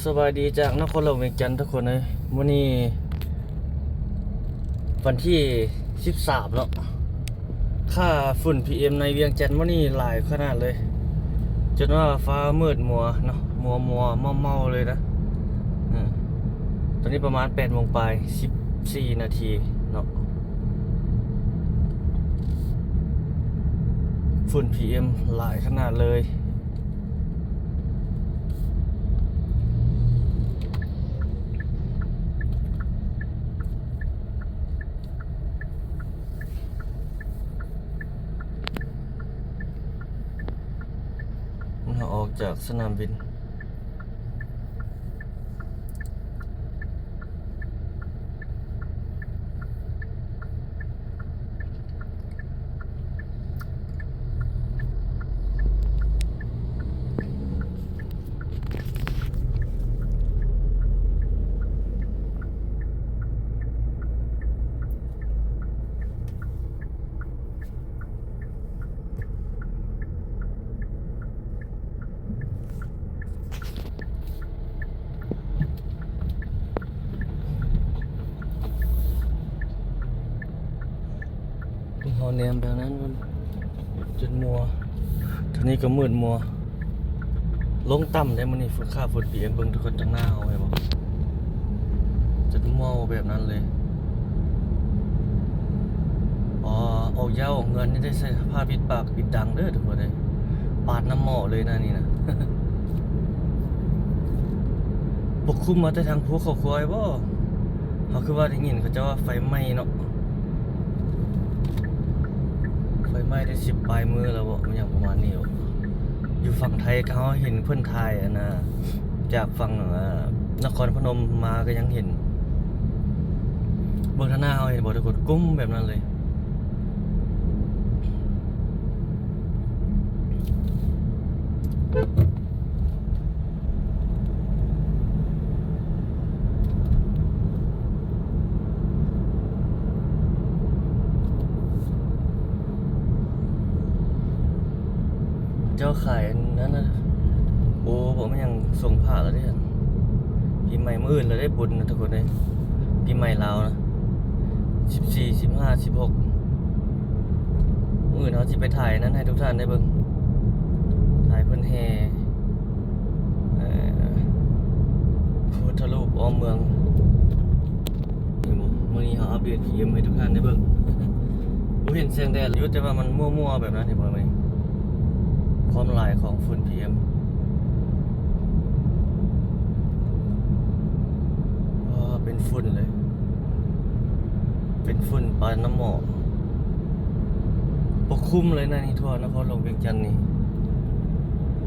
ສະບາຍດີຈາກນະຄອນຫຼວງວຽງຈັນທຸກຄົນເອີຍ. ມື້ນີ້ວັນທີສິບສາມເນາະ, ຄ່າຝຸ່ນ ພີເອັມ ໃນວຽງຈັນມື້ນີ້ຫຼາຍຂະໜາດເລີຍ ຈົນວ່າຟ້າມືດມົວເນາະ, ມົວໆ ເມົາໆ ເລີຍນະ. ເອີ ຕອນນີ້ປະມານແປດໂມງປາຍ ສິບສີ່ນາທີເນາະ. ຝຸ່ນ ພີເອັມ ຫຼາຍຂະໜາດເລີຍ. ເຮົາອອກຈາກສະໜາມບິນ. ເຮົາແນມທາງນັ້ນມັນຈົນມົວ, ທາງນີ້ກໍມືດມົວ. ລົງຕ່ຳເດ້ມື້ນີ້ ຝຸ່ນ ຄ່າຝຸ່ນ ພີເອັມ ເບິ່ງທຸກຄົນ ທາງໜ້າເຮົາເຫັນບໍ່? ຈົນມົວແບບນັ້ນເລີຍ. ອໍ ອອກຢາວອອກເຮືອນນີ້ໄດ້ໃສ່ຜ້າປິດປາກປິດດັງເດີທຸກຄົນເອີຍ. ປາດນ້ຳໝໍ້ເລີຍນະນີ້ນະ. ປົກຄຸມມາແຕ່ທາງພູເຂົາຄວາຍບໍ່? ເຮົາຄືວ່າໄດ້ຍິນເຂົາເຈົ້າວ່າໄຟໄໝ້ເນາະ. ໄຟໄໝ້ໄດ້ສິບປາຍມື້ແລ້ວບໍ່ ຫຍັງປະມານນີ້ບໍ່? ຢູ່ຝັ່ງໄທກໍເຮົາເຫັນເພິ່ນຖ່າຍອັນນ່າ ຈາກຝັ່ງ ເອີ ນະຄອນພະນົມມາກໍຍັງເຫັນ. ເບິ່ງທາງໜ້າເຮົາເຫັນບໍ່ທຸກຄົນ? ກຸ້ມແບບນັ້ນເລີຍ. ເຈົ້າຂາຍອັນນັ້ນນະ. ໂອ້ ບໍ່ແມ່ນຫຍັງ ສົງພະແລ້ວເດ້. ປີໃໝ່ມື້ອື່ນແລ້ວເດ້ ບຸນນະທຸກຄົນເອີຍ. ປີໃໝ່ລາວນະ ສິບສີ່ ສິບຫ້າ ສິບຫົກ. ມື້ອື່ນເຮົາຊິໄປຖ່າຍນັ້ນໃຫ້ທຸກທ່ານໄດ້ເບິ່ງ, ຖ່າຍເພິ່ນແຫ່ ເອີ ພຸດທະຮູບອ້ອມເມືອງ. ເຫັນບໍ່? ມື້ນີ້ເຮົາອັບເດດ ພີເອັມ ໃຫ້ທຸກທ່ານໄດ້ເບິ່ງ. ບໍ່ເຫັນແສງແດດຢູ່ ແຕ່ວ່າມັນມົວໆ ແບບນັ້ນ ເຫັນບໍ່? ຄວາມຫຼາຍຂອງຝຸ່ນ ພີເອັມ. ອໍ ເປັນຝຸ່ນເລີຍ. ເປັນຝຸ່ນປານນ້ຳໝໍ້ ປົກຄຸມເລີຍນະນີ້ ທົ່ວນະຄອນຫຼວງວຽງຈັນນີ້,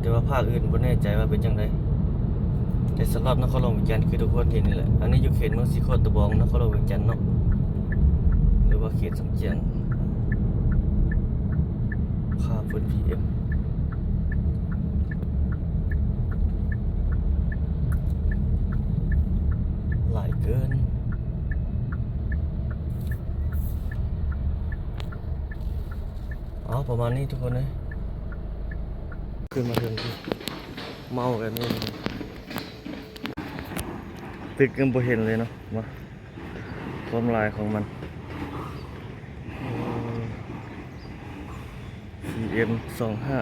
ແຕ່ວ່າພາກອື່ນບໍ່ແນ່ໃຈວ່າເປັນຈັ່ງໃດ. ແຕ່ສຳລັບນະຄອນຫຼວງວຽງຈັນ ຄືທຸກຄົນເຫັນນີ້ແຫຼະ. ອັນນີ້ຢູ່ເຂດເມືອງສີໂຄດຕະບອງ ນະຄອນຫຼວງວຽງຈັນເນາະ ຫຼືວ່າເຂດຊຳຈຽງ. ຄ່າຝຸ່ນ ພີເອັມ ຫຼາຍເກີນ. ເອົາ ປະມານນີ້ທຸກຄົນເອີຍ. ຂຶ້ນມາເຖິງທີ່ເມົາແບບນີ້ ຕຶກຍັງບໍ່ເຫັນເລີຍເນາະ ວ່າຄວາມຫຼາຍຂອງມັນ. ເອີ ພີເອັມ ສອງຫ້າ